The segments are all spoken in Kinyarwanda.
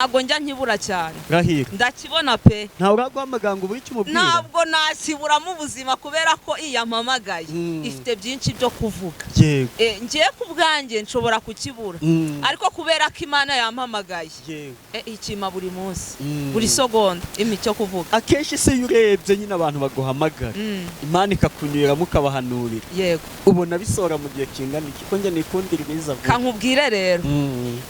Ntabwo njya nkibura cyane. Rahira. Ndakibona pe. Ntawe uraguhamagara ngo ubure icyo umubwira? Ntabwo nakiburamo ubuzima kubera ko iyo ampamagaye ifite byinshi byo kuvuga. Ngiye ku bwanjye nshobora kukibura, ariko kubera ko Imana yampamagaye, ikima buri munsi, buri segonda impa icyo kuvuga. Akenshi se iyo urebye nyine abantu baguhamagara, Imana ikakunyuramo ukabahanurira, ubona bisohora mu gihe kingana iki? Ko njye nikundira ibiza vuba. Kankubwire rero,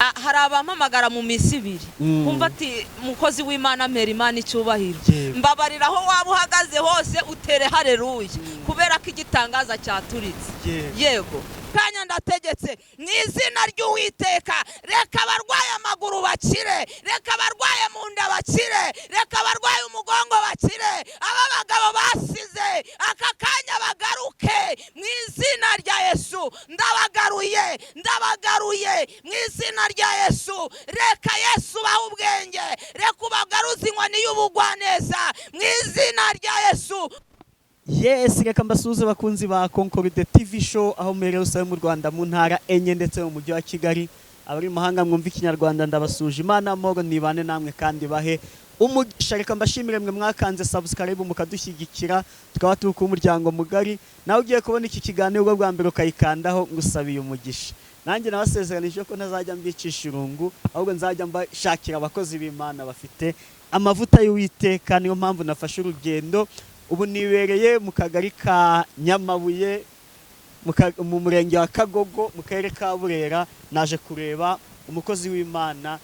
hari abampamagara mu minsi 2, kumva ati: "Mukozi w'Imana, mpera Imana icyubahiro." Mbabarira, aho waba uhagaze hose utere hareruya kubera ko igitangaza cyaturitse. Yego, kanya ndategetse mu izina ry'Uwiteka: reka abarwaye amaguru bakire, reka abarwaye mu nda bakire, reka abarwaye umugongo bakire, aba bagabo basize aka kanya bagaruke mu izina rya Yesu. Ndabagaruye, ndabagaruye mu izina rya Yesu. Reka Yesu bahe ubwenge, reka ubagaruze inkoni y'ubugwaneza mu izina rya Yesu. Yes, reka mbasuhuze bakunzi ba Concorde TV Show aho muherereye hose mu Rwanda, mu ntara enye ndetse mu mujyi wa Kigali. Abari mu mahanga mwumva Ikinyarwanda, ndabasuje. Imana amahoro nibane namwe kandi bahe umugisha. Reka mbashimire mwe mwakanze subscribe mukadushyigikira, tukaba turi ku muryango mugari. Nawe ugiye kubona iki kiganiro ubwo bwa mbere ukayikandaho, ngusabiye umugisha. Nanjye nabasezeranije ko ntazajya mbicisha irungu, ahubwo nzajya mbashakira abakozi b'Imana bafite amavuta y'Uwiteka. Niyo mpamvu nafashe urugendo, ubu nibereye mu kagari ka Nyamabuye, mu murenge wa Kagogo, mu karere ka Burera. Naje kureba umukozi w'Imana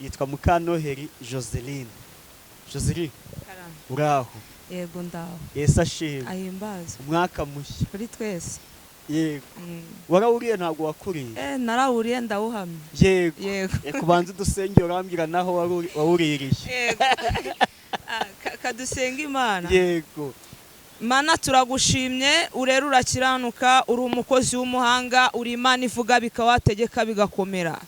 yitwa Mukanoheri Joseline. Joseline, uraho? Yego, ndaho. Yesu ashimwe. Ahimbaza. Umwaka mushya. Kuri twese. Yego. Warawuriye, ntabwo wakuriye? Narawuriye, ndawuhamya. Yego. Reka ubanze udusengero, urambwira naho wawuririye. Yego. Kadusenga Imana. Yego. Mana, turagushimye, urera, urakiranuka, uri umukozi w'umuhanga, uri Imana ivuga bikawategeka bigakomera.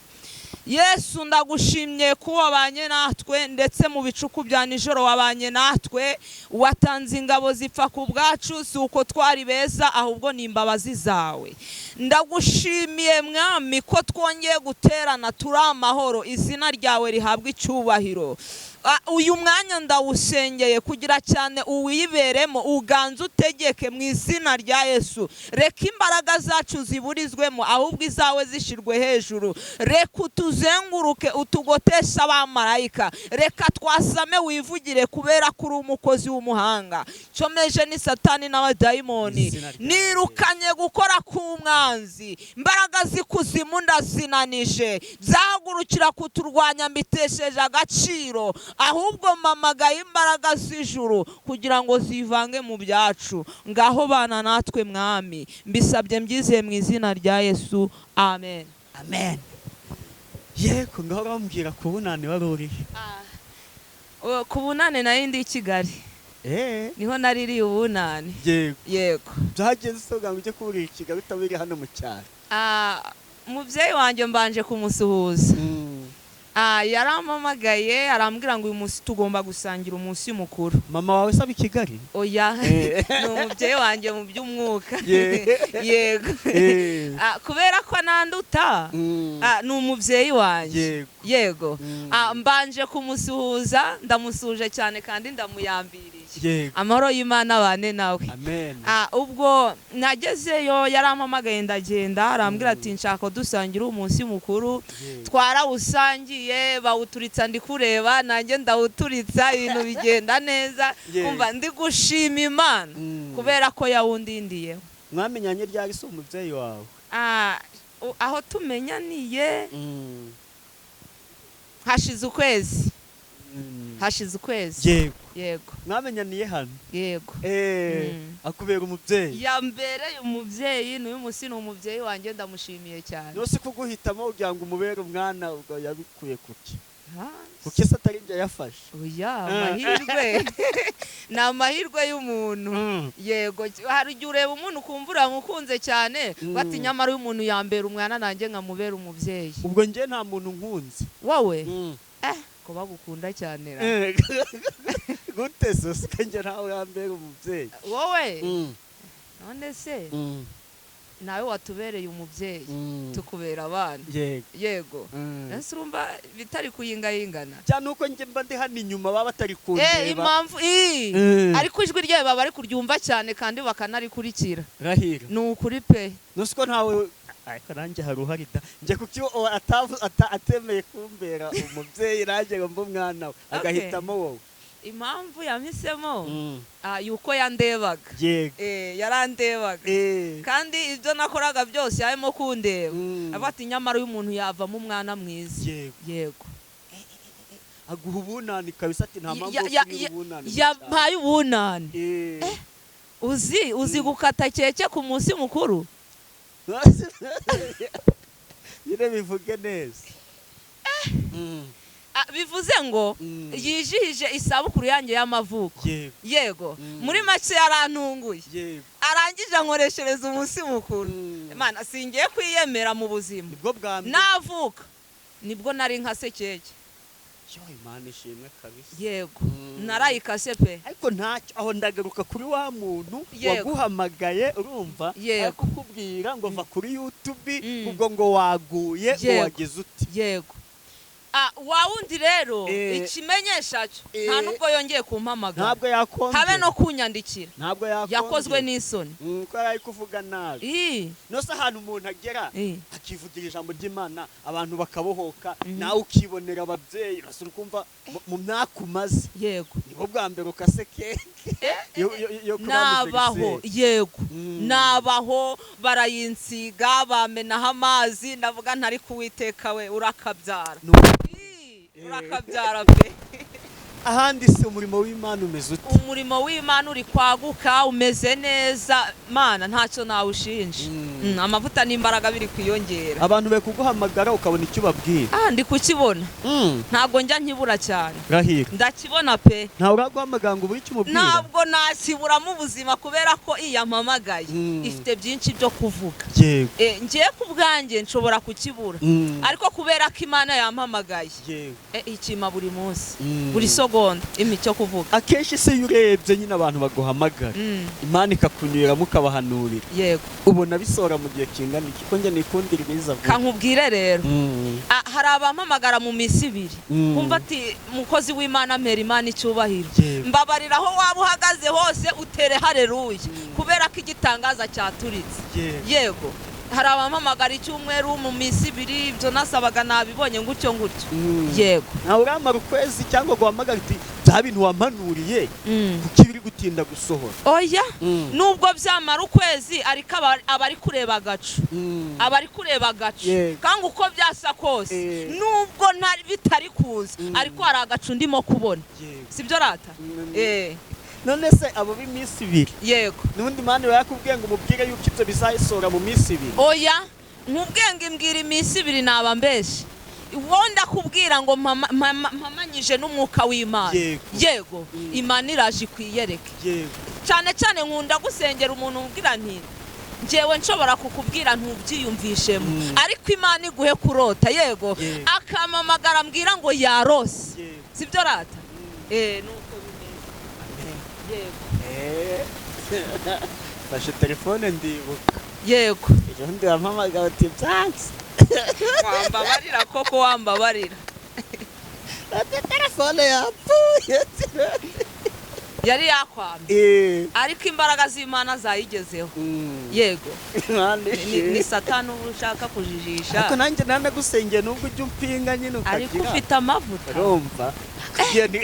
Yesu, ndagushimye ko wabanye natwe, ndetse mu bicuku bya nijoro wabanye natwe, watanze ingabo zipfa ku bwacu. Si uko twari beza, ahubwo ni imbabazi zawe. Ndagushimiye Mwami ko twongeye guterana turi amahoro. Izina ryawe rihabwa icyubahiro. Uyu mwanya ndawusengeye kugira cyane uwiberemo, uganze, utegeke mu izina rya Yesu. Reka imbaraga zacu ziburizwemo, ahubwo izawe zishyirwe hejuru. Reka utuzenguruke, utugoteshe abamarayika. Reka twasame wivugire kubera ko uri umukozi w'umuhanga. Cyomeje ni Satani n'abadayimoni. Izina rya Nirukanye gukora k'umwanzi, imbaraga z'ikuzimu ndazinanije, byahagurukira kuturwanya mbitesheje agaciro, ahubwo mpamagaye imbaraga z'ijuru kugira ngo zivange mu byacu. Ngaho bana natwe Mwami, mbisabye mbyizeye mu izina rya Yesu, amen. Amen. Yego, ngaho urambwira, ku Bunani wari urihe? Ku Bunane nari ndi i Kigali. Niho naririye Ubunani. Yego. Byagenze usoga ngo ujye kuburira i Kigali utabiri hano mu cyaro? Umubyeyi wanjye mbanje kumusuhuza. Yarampamagaye arambwira ngo uyu munsi tugomba gusangira umunsi mukuru. Mama wawe saba i Kigali? Oya, ni umubyeyi wanjye mu by'umwuka. Yego. Kubera ko nanduta, ni umubyeyi wanjye. Yego. Mbanje kumusuhuza, ndamusuhuje cyane kandi ndamuyambiriye. Amahoro y'Imana abane nawe. Amen. Ubwo nagezeyo yarampamagaye ndagenda, arambwira ati: "Nshaka ko dusangira umunsi mukuru." Twarawusangiye, bawuturitsa ndi kureba, nanjye ndawuturitsa, ibintu bigenda neza. Umva, ndi gushima Imana kubera ko yawundindiyeho. Mwamenyanye ryari se umubyeyi wawe? Aho tumenyaniye hashize ukwezi. Hashize ukwezi. Yego. Mwamenyaniye hano? Yego. Akubera umubyeyi? Yambereye umubyeyi, n'uyu munsi ni umubyeyi wanjye, ndamushimiye cyane. Nose kuguhitamo kugira ngo umubere umwana, ubwo yabikuye kuki? Kuki se atari ibyo yafashe? Oya, amahirwe ni amahirwe y'umuntu. Yego, hari igihe ureba umuntu ukumva uramukunze cyane, bati: "Nyamara uyu muntu yambera umwana, nanjye nkamubera umubyeyi." Ubwo njye nta muntu nkunze? Wowe? Ko bagukunda cyane ra? Gute se usika njye ntawe yambera umubyeyi? Wowe? None se Nawe watubereye umubyeyi, tukubera abana. Yego. Yego. Ese urumva bitari kuyingayingana? Cyane uko njye mba ndi hano inyuma, baba batari kundeba. Impamvu ariko ijwi ryayo baba bari kuryumva cyane kandi bakanarikurikira. Rahira. Ni ukuri pe. Nusi ko ntawe, ariko nanjye hari uhari da. Njye kuki atemeye kumbera umubyeyi, nanjye ngo mbe umwana we, agahitamo wowe? Impamvu yampisemo, yuko yandebaga. Yarandebaga kandi ibyo nakoraga byose yarimo kundeba, avuga ati: "Nyamara uyu muntu yavamo umwana mwiza." Yego. Yego. Aguha ubunani kabisa, ati nta mpamvu yo kunyura ubunani mu cyaro. Yampaye ubunani. Uzi gukata keke ku munsi mukuru? Nyine bivuge neza. Bivuze ngo yijihije isabukuru yanjye y'amavuko. Yego. Yego. Muri make yarantunguye, arangije ankoreshereza umunsi mukuru. Imana, singiye kwiyemera mu buzima. Nibwo bwa mbere. Navuka nibwo nari nkase keke. Yo, Imana ishimwe kabisa. Yego. Narayikase pe. Ariko ntacyo, aho ndagaruka kuri wa muntu waguhamagaye, urumva, Yego. ari kukubwira ngo va kuri YouTube, ubwo ngo waguye, ngo wagize uti. Yego. Wa wundi rero, ikimenyesha cyo, nta nubwo yongeye kumpamagara, Ntabwo yakongera. habe no kunyandikira. Ntabwo yakongera. Yakozwe n'isoni. Ko yari ari kuvuga nabi. Nose ahantu umuntu agera akivugira ijambo ry'Imana, abantu bakabohoka, nawe ukibonera ababyeyi, urasa ukumva mu myaka umaze, nibo bwa mbere ukase keke yo kuri Nabaho. anniversaire. Yego. Nabaho, barayinsiga, bamenaho amazi, ndavuga ntari kuwiteka we urakabyara. Urakabyara pe. Ahandi se umurimo w'Imana umeze ute? Umurimo w'Imana uri kwaguka, umeze neza, Mana ntacyo nawushinja. Amavuta n'imbaraga biri kwiyongera. Abantu bari kuguhamagara ukabona icyo ubabwira? Ndi kukibona, ntabwo njya nkibura cyane. Rahira. Ndakibona pe. Ntawe uraguhamagara ngo ubure icyo umubwira? Ntabwo nakiburamo ubuzima, kubera ko iyo ampamagaye ifite byinshi byo kuvuga. Ngiye ku bwanjye nshobora kukibura, ariko kubera ko Imana yampamagaye, ikima buri munsi, buri segonda impa icyo kuvuga. Akenshi se iyo urebye nyine abantu baguhamagara, Imana ikakunyuramo ukabahanurira, ubona bisohora mu gihe kingana iki? Ko njye nikundira ibiza vuba. Kankubwire rero. Hari abampamagara mu minsi 2, kumva ati: "Mukozi w'Imana, mpera Imana icyubahiro." Mbabarira, aho waba uhagaze hose utere hareruya, kubera ko igitangaza cyaturitse. Yego, hari abampamagara icyumweru, mu minsi 2, ibyo nasabaga nabibonye, gutyo gutyo. Yego. Ntawe uramara ukwezi cyangwa guhamagara uti: "Bya bintu wampanuriye, kuki biri gutinda gusohora?" Oya. Nubwo byamara ukwezi, ariko aba ari kureba agacu, aba ari kureba agacu. Kandi uko byasa kose, nubwo bitari kuza, ariko hari agacu ndimo kubona. Sibyo rata? None se abo b'iminsi 2, n'ubundi Mana iba yakubwiye ngo umubwire yuko ibyo bizayisohora mu minsi 2? Oya, nkubwiye ngo imbwira iminsi 2, naba mbeshye. Uwo ndakubwira ngo mpamanyije n'umwuka w'Imana. Yego. Imana iraje ikwiyereke. Cyane cyane nkunda gusengera umuntu umbwira nti: "Njyewe nshobora kukubwira ntubyiyumvishemo, ariko Imana iguhe kurota." Yego. Akampamagara ambwira ngo yarose. Sibyo rata? Nuko bimeze, yego. Fashe telefone ndibuka. Ejo bundi wampamagara uti: "Byanze." Wambabarira koko, wambabarira. Ati: "Telefone yapfuye." Yari yakwamye, ariko imbaraga z'Imana zayigezeho. Yego. Imana Ni ishimwe. Satani uba ushaka kujijisha. Ariko nanjye nanagusengeye, nubwo ujya umpinga nyine Ariko ukagira. ufite amavuta. Urumva. Iyo ni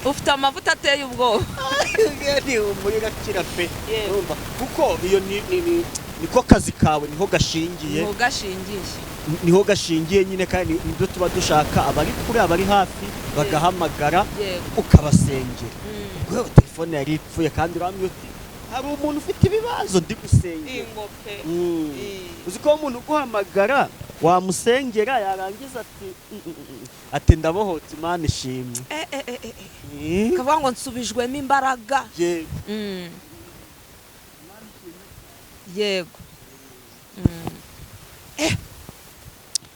Ufite amavuta ateye ubwoba. Iyo ni umuriro akira pe. Yego. Urumva, kuko iyo ni niko kazi kawe, niho gashingiye. Ntugashingiye. Niho gashingiye nyine, kandi nibyo tuba dushaka, abari kure, abari hafi bagahamagara, ukabasengera. Ubwo telefone yari ipfuye, kandi uramye uti: "Hari umuntu ufite ibibazo ndi gusengera." Ingo pe. Uzi ko umuntu uguhamagara wamusengera, yarangiza ati: ati: "Ndabohotse, Imana ishimwe." Kavuga ngo nsubijwemo imbaraga. Yego. Yego.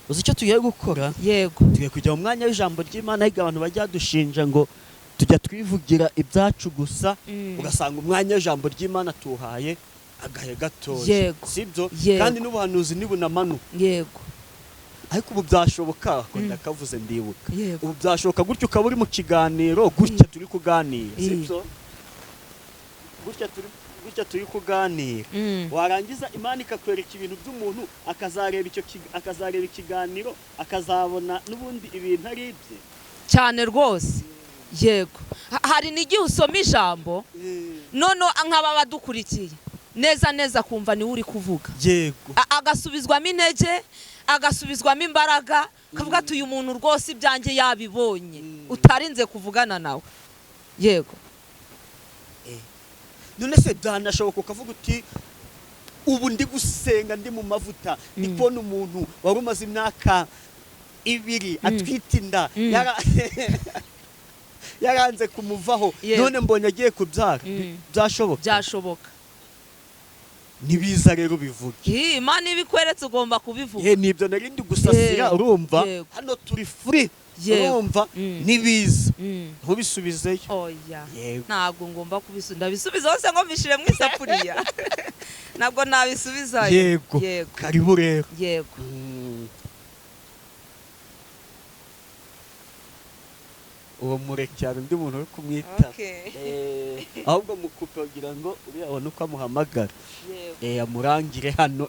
Uzi icyo tugiye gukora? Yego. Tugiye kujya mu mwanya w'ijambo ry'Imana, ariko abantu bajya dushinja ngo tujya twivugira ibyacu gusa, ugasanga umwanya w'ijambo ry'Imana tuwuhaye Agahe gatoya. Yego. Sibyo? Yego. Kandi n'ubuhanuzi nibunamanuka. Yego. Ariko ubu byashoboka ko ndakavuze ndibuka. Yego. Ubu byashoboka gutyo ukaba uri mu kiganiro gutya turi kuganira, sibyo? Gutya turi kuganira, warangiza Imana ikakwereka ibintu by'umuntu, akazareba icyo akazareba ikiganiro, akazabona n'ubundi ibintu ari ibye. Cyane rwose, yego. Hari n'igihe usoma ijambo, none nk'aba badukurikiye neza neza kumva niwe uri kuvuga. Agasubizwamo intege, agasubizwamo imbaraga, akavuga ati: "Uyu muntu rwose ibyanjye yabibonye." Utarinze kuvugana nawe, yego. None se byanashoboka ukavuga uti: "Ubu ndi gusenga, ndi mu mavuta, ndi kubona umuntu wari umaze imyaka 2 atwite inda, yaranze kumuvaho, none mbonye agiye kubyara"? Byashoboka? Byashoboka. Nibiza rero bivuge. Ih, Imana ibikweretse ugomba kubivuga. Ye, nibyo nari ndi gusasira. Urumva, hano turi free. Urumva, nibiza ntubisubizeyo. Oya. Yego. Ntabwo ngomba kubisubiza. Ndabisubiza hose ngo mbishire mu isafuriya? Ntabwo nabisubizayo. Yego. Yego. Karibu rero. Yego. Uwo mureke, hari undi muntu uri kumwita. Okay. Ahubwo mukupe kugira ngo uriya abone uko amuhamagara. Yego. Amurangire hano.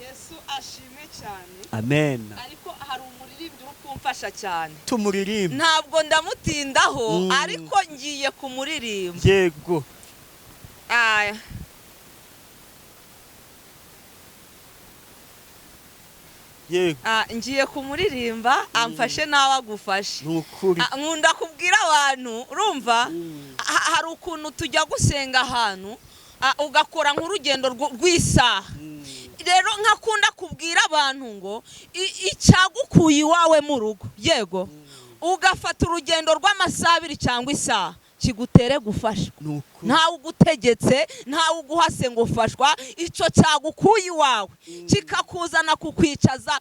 Yesu ashimwe cyane. Amen. Ariko hari umuririmbyi uri kumfasha cyane. Tumuririmbe. Ntabwo ndamutindaho, ariko ngiye kumuririmba. Yego. Aya. Yego. Ah, ngiye kumuririmba amfashe nawe agufashe. Ni ukuri. Ah, nkunda kubwira abantu, urumva, hari ukuntu tujya gusenga ahantu, ugakora nk'urugendo rw'isaha. Rero nkakunda kubwira abantu ngo icyagukuye iwawe mu rugo, yego, ugafata urugendo rw'amasaha 2 cyangwa isaha, kigutere gufashwa. Ni ukuri. Ntawe ugutegetse, ntawe uguhase ngo ufashwa. Icyo cyagukuye iwawe kikakuzana kukwicaza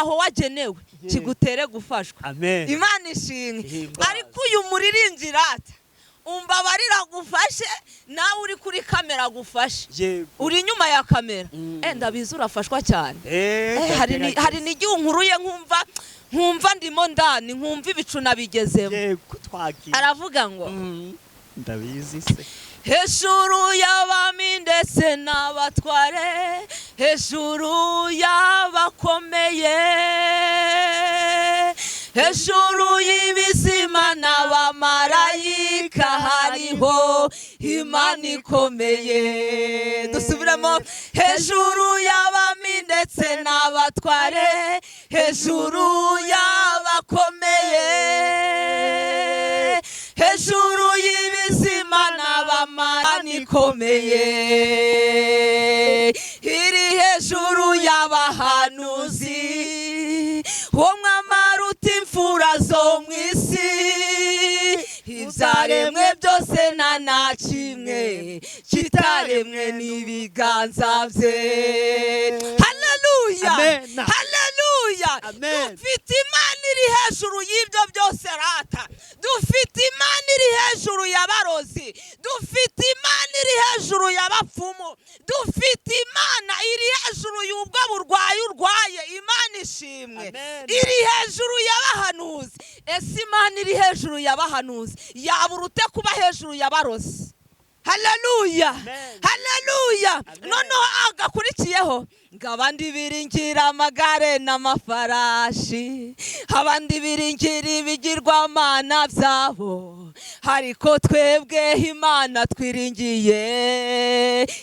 aho wagenewe, kigutere gufashwa. Amen. Imana ishimwe. Ihimbaze. Ariko uyu muririmbyi rata umbabarira agufashe, nawe uri kuri kamera agufashe, uri inyuma ya kamera. Ndabizi urafashwa cyane. Ndagerageza. Hari n'igihe unkuruye nkumva ndimo ndani, nkumva ibicu nabigezemo. Yego, twagiye. Aravuga ngo: Ndabizi se. Hejuru y'abami ndetse n'abatware, hejuru y'abakomeye, hejuru y'ibizima n'abamarayika, hariho Imana ikomeye. Dusubiramo: hejuru y'abami ndetse n'abatware, hejuru y'abakomeye, hejuru y'ibizima n'abamarayika ikomeye, iri hejuru y'abahanuzi, uwo mwamara uta imfura zo mu isi, ibyaremwe byose nta na kimwe kitaremwe n'ibiganza bye. Haleluya! Amen. Haleluya! Amen. Dufite Imana iri hejuru y'ibyo byose rata. Dufite Imana iri hejuru y'abarozi, dufite Imana iri hejuru y'abapfumu, dufite Imana iri hejuru y'ubwo burwayi urwaye. Imana ishimwe. Amen. Iri hejuru y'abahanuzi. Ese Imana iri hejuru y'abahanuzi yabura ute kuba hejuru y'abarozi? Haleluya! Amen. Haleluya! Amen. Noneho agakurikiyeho ngo: abandi biringira amagare n'amafarashi, abandi biringira ibigirwamana byabo, ariko twebwe Imana twiringiye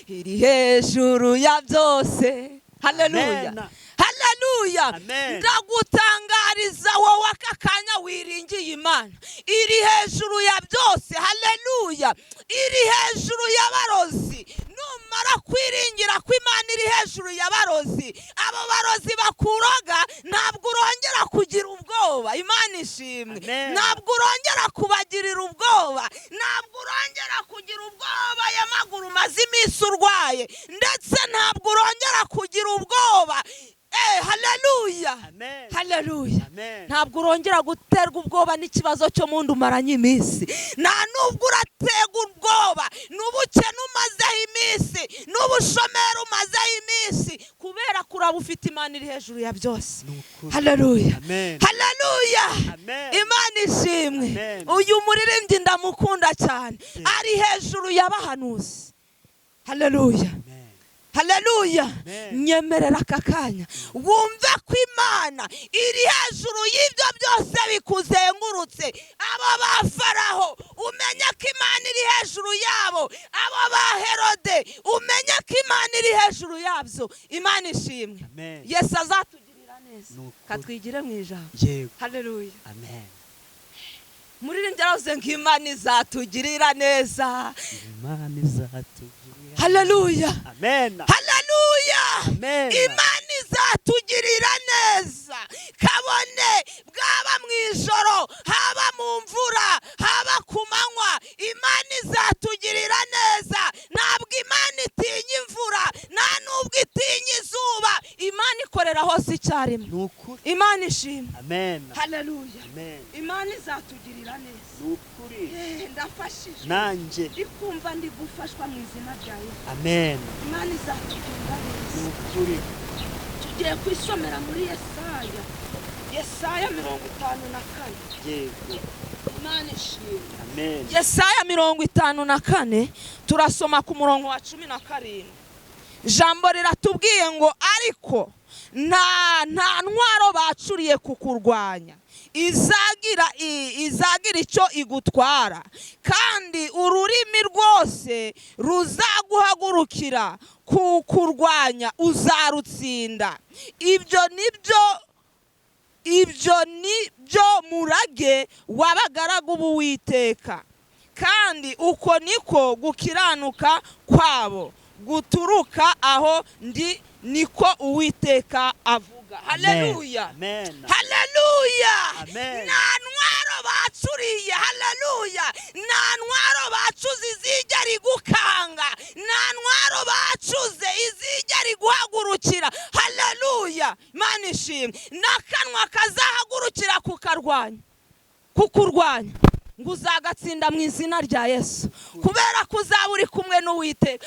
iri hejuru ya byose. Haleluya! Amen. Haleluya! Amen. Ndagutangariza wowe aka kanya wiringiye Imana iri hejuru ya byose, haleluya, iri hejuru y'abarozi. Numara kwiringira ko Imana iri hejuru y'abarozi, abo barozi bakuroga ntabwo urongera kugira ubwoba. Imana ishimwe. Amen. Ntabwo urongera kubagirira ubwoba, ntabwo urongera kugira ubwoba y'amaguru umaze iminsi urwaye, ndetse ntabwo urongera kugira ubwoba. Haleluya. Amen. Haleluya. Amen. Ntabwo urongera guterwa ubwoba n'ikibazo cyo mu nda umaranye iminsi, nta nubwo uraterwa ubwoba n'ubukene umazeho iminsi, n'ubushomeri umazeho iminsi, kubera ko uraba ufite Imana iri hejuru ya byose. Ni ukuri. Haleluya. Amen. Haleluya. Amen. Imana ishimwe. Amen. Uyu muririmbyi ndamukunda cyane, ari hejuru y'abahanuzi. Haleluya. Amen. Haleluya. Amen. Nyemerera aka kanya wumve ko Imana iri hejuru y'ibyo byose bikuzengurutse. Abo ba Faraho umenye ko Imana iri hejuru yabo, abo ba Herode umenye ko Imana iri hejuru yabyo. Imana ishimwe. Amen. Yesu azatugirira neza. Ni ukuri. Katwigire mu ijambo. Yego. Haleluya. Amen. Muririmbyi yaravuze ngo Imana izatugirira neza. Imana izatugirira. Haleluya. Amen. Haleluya. Amen. Imana izatugirira neza, kabone bwaba mu ijoro, haba mu mvura, haba ku manywa, Imana izatugirira neza. Ntabwo Imana itinya imvura, nta nubwo itinya izuba, Imana ikorera hose icyarimwe. Ni ukuri. Imana ishimwe. Amen. Haleluya. Amen. Imana izatugirira neza. Ni ukuri. Ndafashijwe. Nanjye. Ndikumva ndi gufashwa mu izina rya Yesu. Amen. Imana izatugirira neza. Ni ukuri. Tugiye kwisomera muri Yesaya, Yesaya 54. Yego. Imana ishimwe. Amen. Yesaya 54, turasoma ku murongo wa 17. Ijambo riratubwiye ngo ariko nta ntwaro bacuriye kukurwanya izagira icyo igutwara, kandi ururimi rwose ruzaguhagurukira kukurwanya uzarutsinda. Ibyo ni byo murage w'abagaragu b'Uwiteka, kandi uko niko gukiranuka kwabo guturuka aho ndi, niko Uwiteka avuga. Haleluya. Amen. Haleluya. Amen. Nta ntwaro bacuriye, haleluya, nta ntwaro bacuze izigera igukanga, nta ntwaro bacuze izigera iguhagurukira. Haleluya. Imana ishimwe. N'akanwa kazahagurukira kukurwanya ngo uzagatsinda mu izina rya Yesu, kubera ko uzaba uri kumwe n'Uwiteka,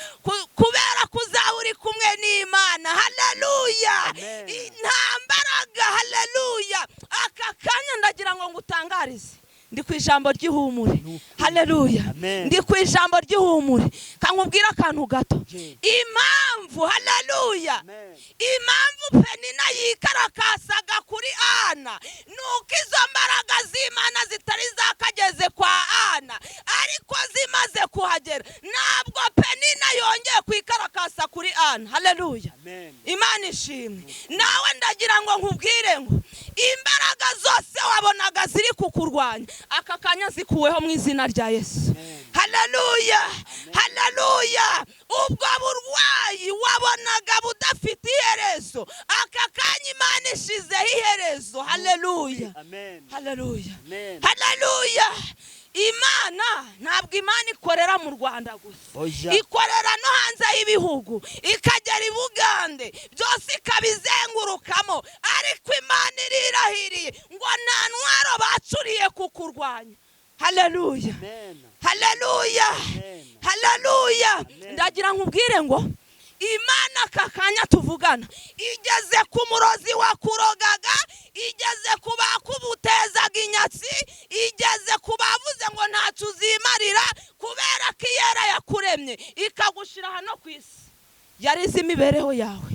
kubera ko uzaba uri kumwe n'Imana. Haleluya. Amen. Nta mbaraga. Haleluya. Aka kanya ndagira ngo ngutangarize, ndi ku ijambo ry'ihumure. Ni ukuri. Haleluya. Amen. Ndi ku ijambo ry'ihumure. Kankubwira akantu gato. Yego. Impamvu, haleluya, Amen. impamvu Penina yikarakasaga kuri Ana nuko izo mbaraga z'Imana zitari zakageze kwa Ana, ariko zimaze kuhagera ntabwo Penina yongeye kwikarakasa kuri Ana. Haleluya. Amen. Imana ishimwe. Nawe ndagira ngo nkubwire ngo imbaraga zose wabonaga ziri kukurwanya, aka kanya zikuweho mu izina rya Yesu. Amen. Haleluya. Haleluya. Ubwo burwayi wabonaga budafite iherezo, aka kanya Imana ishizeho iherezo. Haleluya. Amen. Haleluya. Amen. Haleluya. Imana ntabwo Imana ikorera mu Rwanda gusa, Oya. ikorera no hanze y'ibihugu, ikagera i Bugande, byose ikabizengurukamo, ariko Imana irirahiriye ngo nta ntwaro bacuriye kukurwanya. Haleluya. Amen. Haleluya. Amen. Haleluya. Amen. Ndagira nkubwire ngo Imana aka kanya tuvugana igeze ku murozi wakurogaga, igeze ku bakubutezaga inyatsi, igeze ku bavuze ngo ntacyo uzimarira, kubera ko Iyera yakuremye ikagushira hano ku isi yarize imibereho yawe.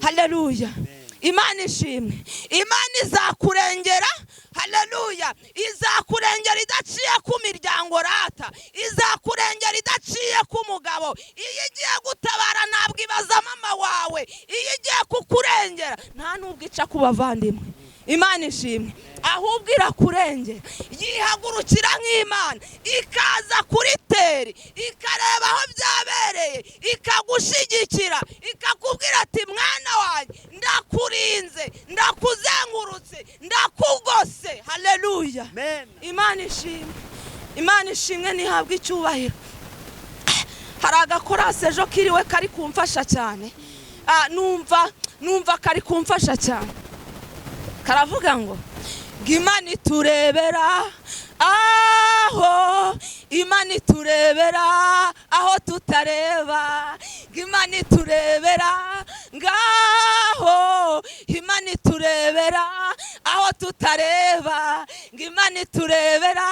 Haleluya. Amen. Imana ishimwe. Imana izakurengera. Haleluya. Izakurengera idaciye ku miryango rata, izakurengera idaciye ku mugabo. Iyo igiye gutabara ntabwo ibaza mama wawe, iyo igiye kukurengera nta nubwo ica ku bavandimwe. Imana ishimwe. Ahubwo irakurengera, yihagurukira nk'Imana, ikaza kuri terrain, ikareba aho byabereye, ikagushyigikira, ikakubwira ati: "Mwana wanjye, ndakurinze, ndakuzengurutse, ndakugose." Haleluya. Amen. Imana ishimwe. Imana ishimwe, ntihabwe icyubahiro. Hari agakorasi ejo kiriwe kari kumfasha cyane. Numva Numva kari kumfasha cyane. Karavuga ngo Imana iturebera aho, Imana iturebera aho tutareba, Imana iturebera ngaho, Imana iturebera aho tutareba, Imana iturebera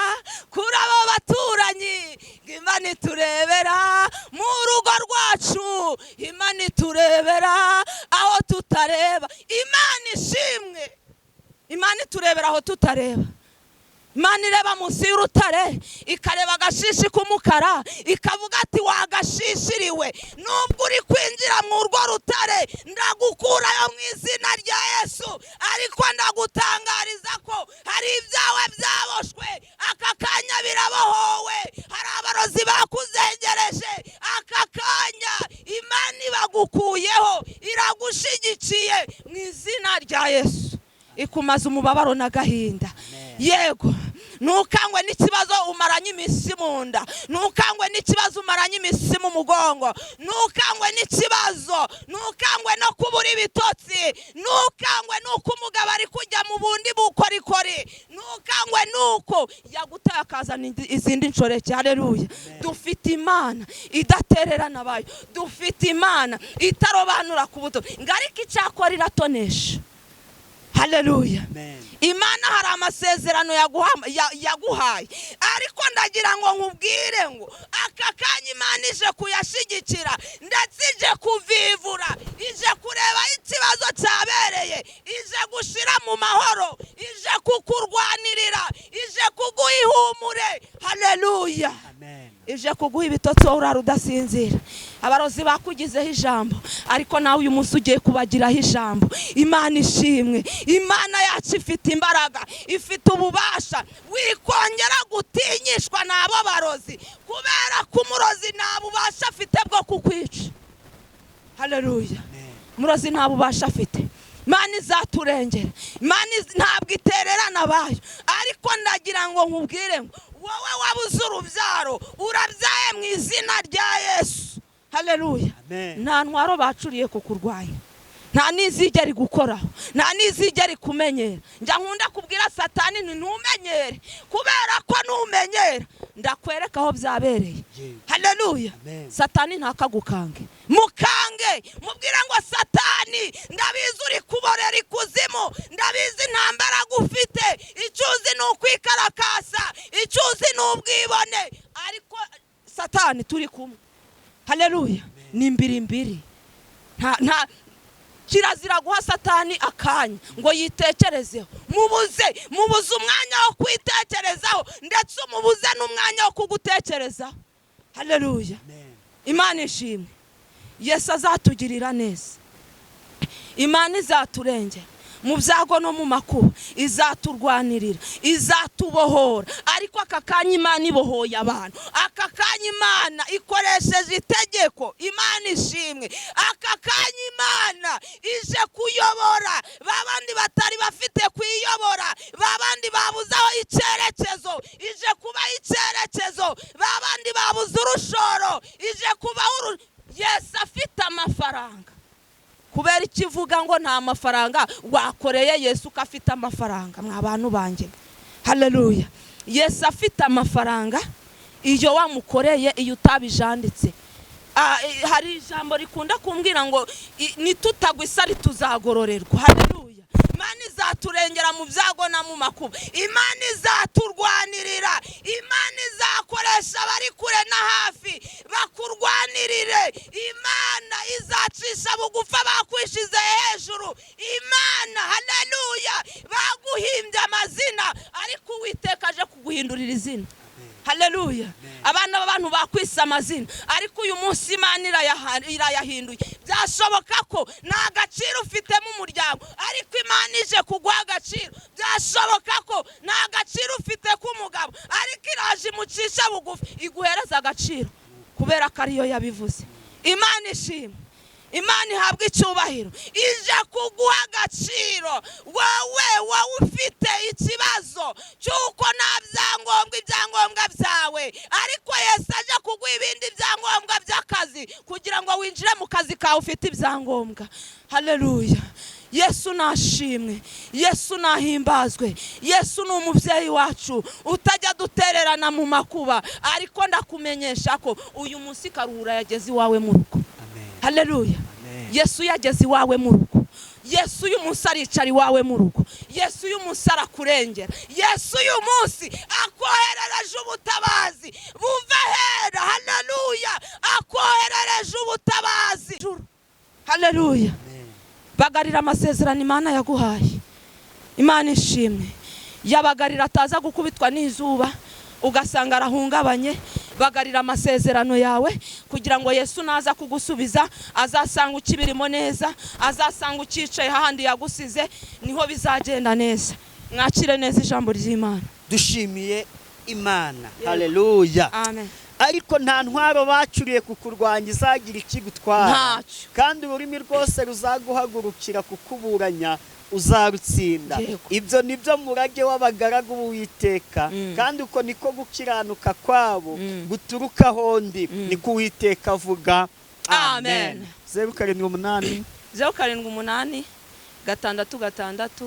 kuri abo baturanyi, Imana iturebera mu rugo rwacu, Imana iturebera aho tutareba. Imana ishimwe. Imana iturebera aho tutareba. Imana ireba munsi y'urutare, ikareba agashishi k'umukara, ikavuga ati wagashishiriwe, nubwo uri kwinjira mu urwo rutare ndagukurayo mu izina rya Yesu, ariko ndagutangariza ko hari ibyawe byaboshwe aka kanya birabohowe, hari abarozi bakuzengereje aka kanya Imana ibagukuyeho, iragushigikiye mu izina rya Yesu, ikumaza umubabaro n'agahinda. Yego, ntukangwe n'ikibazo umaranye iminsi mu nda, ntukangwe n'ikibazo umaranye iminsi mu mugongo, ntukangwe n'ikibazo, ntukangwe no kubura ibitotsi, ntukangwe n'uko umugabo ari kujya mu bundi bukorikori, ntukangwe n'uko yagutaye akazana izindi nshoreke. Haleluya. Dufite Imana idatererana abayo, dufite Imana itarobanura ku buto, ngo ariko icyakora iratonesha. Haleluya. Imana hari amasezerano yaguhaye, ariko ndagira ngo nkubwire ngo aka kanya Imana ije kuyashigikira, ndetse ije kuvivura, ije kureba ikibazo cyabereye, ije gushira mu mahoro, ije kukurwanirira, ije kuguha ihumure. Haleluya. Ije kuguha ibitotsi wowe urara udasinzira. Abarozi bakugizeho ijambo, ariko nawe uyu munsi ugiye kubagiraho ijambo. Imana ishimwe. Imana yacu ifite imbaraga, ifite ububasha. Wikongera gutinyishwa n'abo barozi, kubera ko umurozi nta bubasha afite bwo kukwica. Haleluya. Umurozi nta bubasha afite. Imana izaturengera. Imana ntabwo itererana abayo, ariko ndagira ngo nkubwire ngo wowe wabuze urubyaro, urabyaye mu izina rya Yesu. Haleluya. Nta ntwaro bacuriye kukurwanya, nta n'izigera igukoraho, nta n'izigera ikumenyera. Njya nkunda kubwira Satani nti ntumenyere, kubera ko numenyera ndakwereka aho byabereye. Haleluya. Satani ntakagukange, mukange, mubwire ngo Satani ndabizi uri kuborera ikuzimu, ndabizi nta mbaraga ufite, icyo uzi ni ukwikarakasa, icyo uzi ni ubwibone, ariko Satani turi kumwe. Haleluya. Ni mbiri mbiri. Nta kirazira guha Satani akanya ngo yitekerezeho. Mubuze umwanya wo kwitekerezaho, ndetse umubuze n'umwanya wo kugutekerezaho. Haleluya. Imana ishimwe. Yesu azatugirira neza. Imana izaturengera mu byago no mu makuba, izaturwanirira, izatubohora. Ariko aka kanya Imana ibohoye abantu, aka kanya Imana ikoresheje itegeko. Imana ishimwe. Aka kanya Imana ije kuyobora babandi batari bafite kuyobora, babandi babuze aho icyerekezo, ije kubaha icyerekezo, babandi babuze urushoro, ije kubaha. Yesu afite amafaranga. Kubera ikivuga ngo nta mafaranga wakoreye Yesu ko afite amafaranga, mwa bantu banjye. Haleluya. Yesu afite amafaranga, iyo wamukoreye, iyo utabijanditse. Hari ijambo rikunda kumbwira ngo nitutagwa isari tuzagororerwa. Haleluya. Imana izaturengera mu byago na mu makuba, Imana izaturwanirira, Imana izakoresha abari kure na hafi bakurwanirire, Imana izacisha bugufa bakwishize hejuru. Imana, haleluya, baguhimbye amazina, ariko Uwiteka aje kuguhindurira izina. Haleluya. Abana b'abantu bakwisa amazina, ariko uyu munsi Imana irayahinduye. Byashoboka ko nta gaciro ufite mu muryango, ariko Imana ije kuguha agaciro. Byashoboka ko nta gaciro ufite k'umugabo, ariko iraje imucisha bugufi iguhereza agaciro, kubera ko ariyo yabivuze. Imana ishimwe. Imana ihabwa icyubahiro, ije kuguha agaciro. Wowe ufite ikibazo cy'uko nta byangombwa, ibyangombwa byawe, ariko Yesu aje kuguha ibindi byangombwa by'akazi kugira ngo winjire mu kazi kawe ufite ibyangombwa. Haleluya. Yesu nashimwe, Yesu nahimbazwe, Yesu ni umubyeyi wacu utajya dutererana mu makuba. Ariko ndakumenyesha ko uyu munsi Karuhura yageze iwawe mu rugo. Haleluya. Yesu yageze iwawe mu rugo. Yesu uyu munsi aricara iwawe mu rugo. Yesu uyu munsi arakurengera. Yesu uyu munsi akoherereje ubutabazi buva hera. Haleluya. Akoherereje ubutabazi. Haleluya. Bagarira amasezerano Imana yaguhaye. Imana ishimwe. Yabagarira ataza gukubitwa n'izuba ugasanga arahungabanye. Bagarira amasezerano yawe kugira ngo Yesu naza kugusubiza azasanga ukibirimo neza, azasanga ucyicaye hahandi yagusize, niho bizagenda neza. Mwakire neza ijambo ry'Imana. Dushimiye Imana. Haleluya. Amen. Ariko nta ntwaro bacuriye kukurwanya izagira ikigutwara, Ntacyo. kandi ururimi rwose ruzaguhagurukira kukuburanya uzarutsinda. Yego. Ibyo nibyo murage w'abagaragu b'Uwiteka, kandi uko niko gukiranuka kwabo guturuka hondi, niko Uwiteka avuga. Amen. 078 078 6 6 4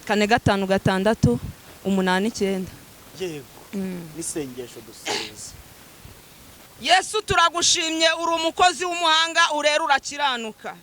5 6 8 9. Yego, n'isengesho dusoza. Yesu turagushimye, uri umukozi w'umuhanga, urera urakiranuka,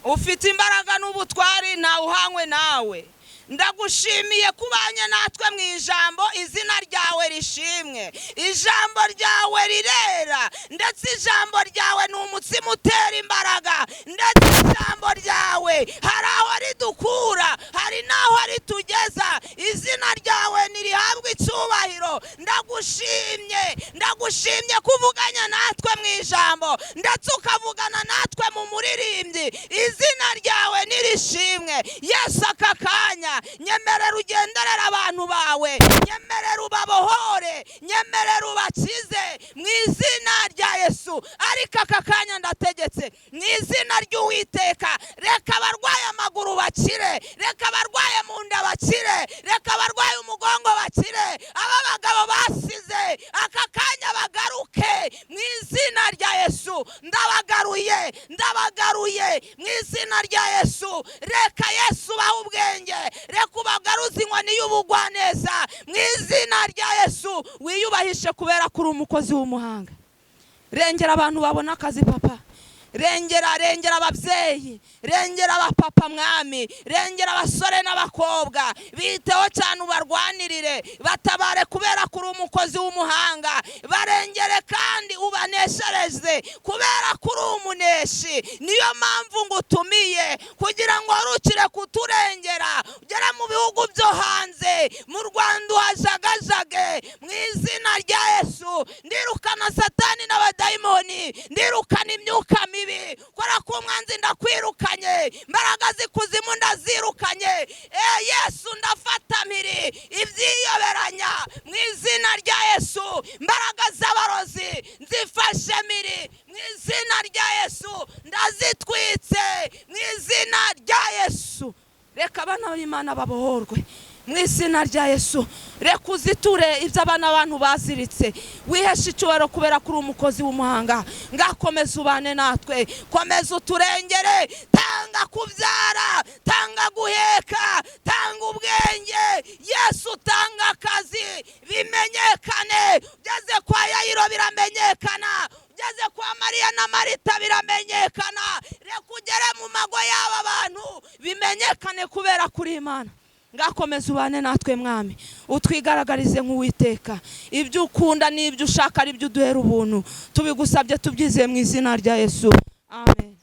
ufite imbaraga n'ubutwari, ntawe uhanywe nawe. Ndagushimiye kubanye natwe mu ijambo, izina ryawe rishimwe. Ijambo ryawe rirera, ndetse ijambo ryawe ni umutsima utera imbaraga, ndetse ijambo ryawe hari aho ridukura, hari n'aho ritugeza. Izina ryawe ntirihabwe icyubahiro. Ndagushimye, ndagushimye kuvuganya natwe mu ijambo, ndetse ukavugana natwe mu muririmbyi. Izina ryawe nirishimwe. Yesu, aka kanya nyemerera ugenderera abantu bawe, nyemerera ubabohore, nyemerera ubakize mu izina rya Yesu. Ariko aka kanya ndategetse mu izina ry'Uwiteka, reka abarwaye amaguru bakire, reka abarwaye mu nda bakire, reka abarwaye umugongo bakire, aba bagabo basize aka kanya bagaruke mu izina rya Yesu. Ndabagaruye, ndabagaruye mu izina rya Yesu. Reka Yesu bahe ubwenge, reka ubagaruze inkoni y'ubugwaneza mu izina rya Yesu. Wiyubahishe kubera ko uri umukozi w'umuhanga. Rengera abantu babona akazi papa, rengera, rengera ababyeyi, rengera abapapa mwami, rengera abasore n'abakobwa, biteho cyane ubarwanirire, batabare kubera ko uri umukozi w'umuhanga. Barengere kandi ubaneshereze kubera ko uri umuneshi. Niyo mpamvu ngutumiye kugira ngo warukire kuturengera, ugere mu bihugu byo hanze, mu Rwanda uhajagajage mu izina rya Yesu. Ndirukana Satani n'abadayimoni, ndirukana imyuka mibi, kora ku mwanzi ndakwirukanye, imbaraga z'ikuzimu ndazirukanye. Yesu, ndafata mpiri ibyiyoberanya mu izina rya Yesu. Imbaraga z'abarozi nzifashe mpiri mu izina rya Yesu, ndazitwitse mu izina rya Yesu. Reka abana b'Imana babohorwe mu izina rya Yesu. Reka uziture ibyo abana abantu baziritse, wiheshe icyubahiro kubera ko uri umukozi w'umuhanga. Ngakomeza ubane natwe, komeza uturengere, tanga kubyara, tanga guheka, tanga ubwenge. Yesu, tanga akazi bimenyekane. Ugeze kwa Yayiro biramenyekana, ugeze kwa Mariya na Marita biramenyekana. Reka ugere mu mago y'aba bantu bimenyekane kubera kuri Imana. Ngakomeza ubane natwe mwami, utwigaragarize nk'Uwiteka. Ibyo ukunda n'ibyo ushaka ari byo uduhera ubuntu, tubigusabye tubyizeye mu izina rya Yesu, amen.